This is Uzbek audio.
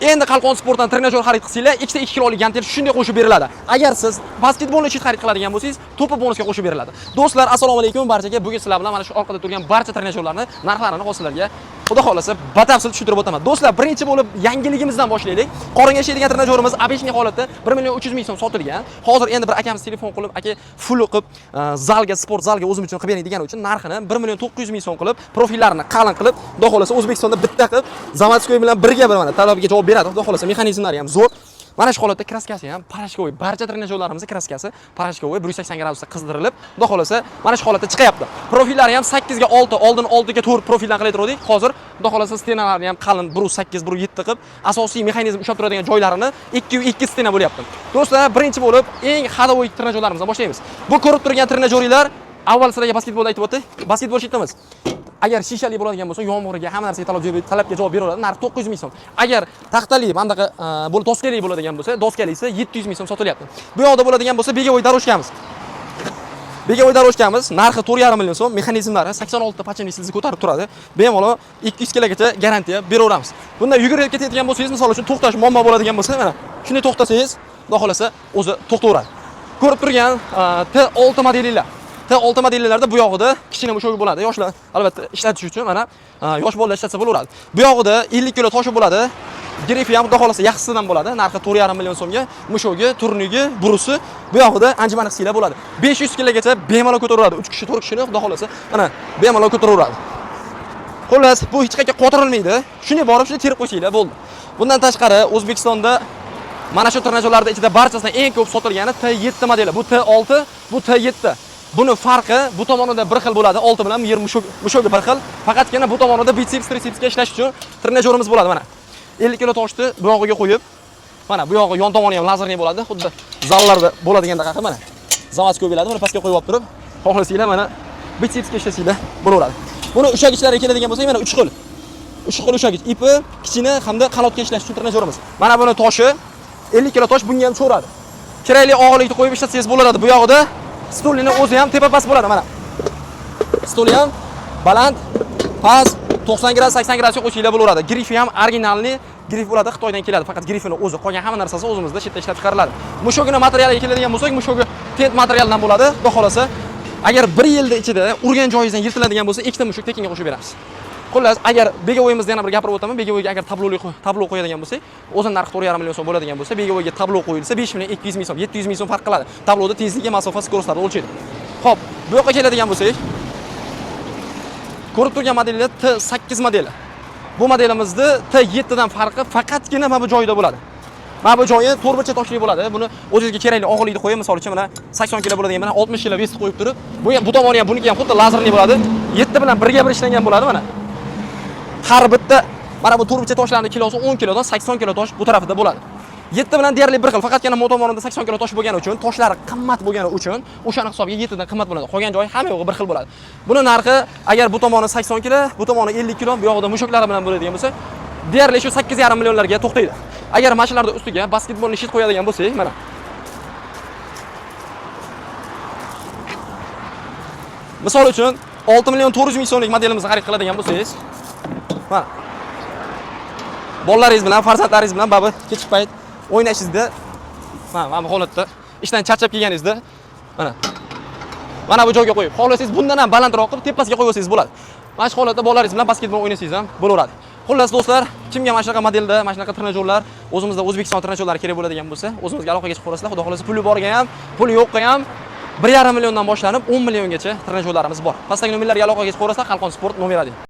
Endi Qalqon Sportdan trenajyor xarid qilsanglar, ikkita 2 kilolik gantel shunday qo'shib beriladi. Agar siz basketbolni щит xarid qiladigan bo'lsangiz, to'pi bonusga qo'shib beriladi. Do'stlar, assalomu alaykum barchaga. Bugun sizlar bilan mana shu orqada turgan barcha trenajyorlarni narxlarini hozir sizlarga xudo xolasa batafsil tushuntirib o'taman. Do'stlar, birinchi bo'lib yangiligimizdan boshlaylik. Qoringa ishlaydigan trenajyorimiz обычный holatda 1 million 300 ming so'm sotilgan. Hozir endi bir akamiz telefon qilib, aka full qilib, zalga, sport zalga o'zim uchun qilib bering degani uchun narxini 1 million 900 ming so'm qilib, profillarini qalin qilib, xudo xolasa O'zbekistonda bitta qilib, заводской bilan birga bir mana talabga javob beradi. Xudo xolasa mexanizmlari ham zo'r. Mana shu holatda краска si ham порошковый. Barcha trenajyorlarimizni краска si порошковый 180 gradusda qizdirilib, xudo xolasa mana shu holatda chiqyapti. Profillari ham 8 ga 6, oldin 6 ga 4 profildan qilayotgandik. Hozir xudo xolasa стена larni ham qalin 1.8, 1.7 qilib, asosiy mexanizm ushlab turadigan joylarini 2.2 стена bo'lyapti. Do'stlar, birinchi bo'lib eng ходовой trenajyorlarimizdan boshlaymiz. Bu ko'rib turgan trenajyorlar avval sizlarga basketbolda aytib o'tdik. Basketbol щит imiz. Agar shishali bo'ladigan bo'lsa, yomg'irga hamma narsaga talabga javob beraveradi. Narxi 900 ming so'm. Agar taxtali, mana bunaqa bo'lib doskali bo'ladigan bo'lsa, doskalisi 700 ming so'm sotilyapti. Bu yoqda bo'ladigan bo'lsa, беговой дорожка miz. Беговой дорожка miz narxi 4,5 million so'm, mexanizmlari 86 ta подшипник ko'tarib turadi. Bemalol 200 kilogacha garantiya beraveramiz. Bunda yugurib ketayotgan bo'lsangiz, misol uchun to'xtash muammo bo'ladigan bo'lsa, mana shunday to'xtasangiz, xudo xolasa o'zi to'xtaveradi. Ko'rib turgan T6 modellar. T6 modellarda bu yog'ida kichkina mushogi bo'ladi. Yoshlar albatta ishlatish uchun mana yosh bolalar ishlatsa bo'laveradi. Bu yog'ida 50 kilo toshi bo'ladi. Grifi ham xudo xolasa yaxshisidan bo'ladi. Narxi 4,5 million so'mga. Mushogi, turnigi, brusi bu yog'ida anjuman qilsanglar bo'ladi. 500 kilogacha bemalol ko'taraveradi. 3 kishi, 4 kishini xudo xolasa mana bemalol ko'taraveradi. Xullas, bu hech qayerga qotirilmaydi. Shunday borib, shunday terib qo'ysanglar bo'ldi. Bundan tashqari O'zbekistonda mana shu trenajyorlarning ichida barchasidan eng ko'p sotilgani T7 modeli. Bu T6, bu T7. Buni farqi bu tomonida bir xil bo'ladi. 6 bilan yer mushogi bir xil. Faqatgina bu tomonida biceps, tritsepsga ishlash uchun trenajyorimiz bo'ladi mana. 50 kilo toshni bu yog'iga qo'yib, mana bu yog'i yon tomoni ham лазерный bo'ladi, xuddi zallarda bo'ladigandaqa mana. Заводской bo'ladi, buni pastga qo'yib olib turib, xohlasanglar mana bitsepsga ishlasanglar bo'laveradi. Buni ushlagichlariga keladigan bo'lsak, mana 3 xil. 3 xil ushlagich, ipi, kichkina hamda qanotga ishlash uchun trenajyorimiz. Mana buni toshi 50 kilo tosh bunga ham tushaveradi. Kerakli og'irlikni qo'yib ishlatsangiz bo'ladi. Bu yog'ida stolini o'zi ham tepa past bo'ladi mana. Stoli ham baland, past 90 gradus, 80 gradusga qo'ysanglar bo'laveradi. Grifi ham оригинальный grif bo'ladi, Xitoydan keladi. Faqat grifini o'zi, qolgan hamma narsasi o'zimizda chetda ishlab chiqariladi. Mushogini materialiga keladigan bo'lsak, mushogi tent materialdan bo'ladi. Xudo xolasa, agar bir yilda ichida urgan joyingizdan yirtiladigan bo'lsa, ikkita mushuk tekinga qo'shib beramiz. Xullas, agar беговой imizda yana bir gapirib o'taman, беговой ga agar tablo qo'yadigan bo'lsak, o'zini narxi 4,5 million so'm bo'ladigan bo'lsa, беговой ga tablo qo'yilsa 5 million 200 ming so'm, 700 ming so'm farq qiladi. Tabloda tezligi, masofa, скорость larni o'lchaydi. Xo'p, bu yoqqa keladigan bo'lsak, ko'rib turgan modellar T8 modeli. Bu modelimizni T7 dan farqi faqatgina mana bu joyida bo'ladi. Mana bu joyi to'rtburchak toshli bo'ladi. Buni o'zingizga kerakli og'irlikni qo'yib, misol uchun mana 80 kilo bo'ladigan, mana 60 kilo вес ni qo'yib turib, bu ham bu tomoni ham buniki ham xuddi лазерный bo'ladi. 7 bilan birga bir ishlangan bo'ladi mana. Har bitta mana bu to'rtburchak toshlarning kilosi 10 kilodan 80 kilo tosh bu tarafida bo'ladi. 7 bilan deyarli bir xil, faqatgina bu tomonida 80 kilo tosh bo'lgani uchun, toshlari qimmat bo'lgani uchun o'shani hisobiga 7 dan qimmat bo'ladi. Qolgan joyi hamma yo'g'i bir xil bo'ladi. Buni narxi agar bu tomoni 80 kilo, bu tomoni 50 kilo, bu yog'ida mushaklari bilan bo'ladigan bo'lsa, deyarli shu 8,5 millionlarga to'xtaydi. Agar mana shularni ustiga basketbolni щит qo'yadigan bo'lsak, mana misol uchun 6 million 400 ming so'mlik modelimizni xarid qiladigan bo'lsangiz, mana bolalaringiz bilan, farzandlaringiz bilan babi kechki payt o'ynashingizda, mana bu holatda ishdan charchab kelganingizda mana bu joyga qo'yib, xohlasangiz bundan ham balandroq qilib tepasiga qo'yib olsangiz bo'ladi. Mana shu holatda bolalaringiz bilan basketbol o'ynasangiz ham bo'laveradi. Xullas do'stlar, kimga mana shunaqa modelda, mana shunaqa trenajyorlar, o'zimizda O'zbekiston trenajyorlari kerak bo'ladigan bo'lsa, o'zimizga aloqaga chiqib ko'rasizlar. Xudo xolasa puli borga ham, puli yo'qqa ham 1,5 milliondan boshlanib 10 milliongacha trenajyorlarimiz bor. Pastdagi nomerlarga aloqaga chiqib ko'rasizlar, Qalqon Sport nomer 1.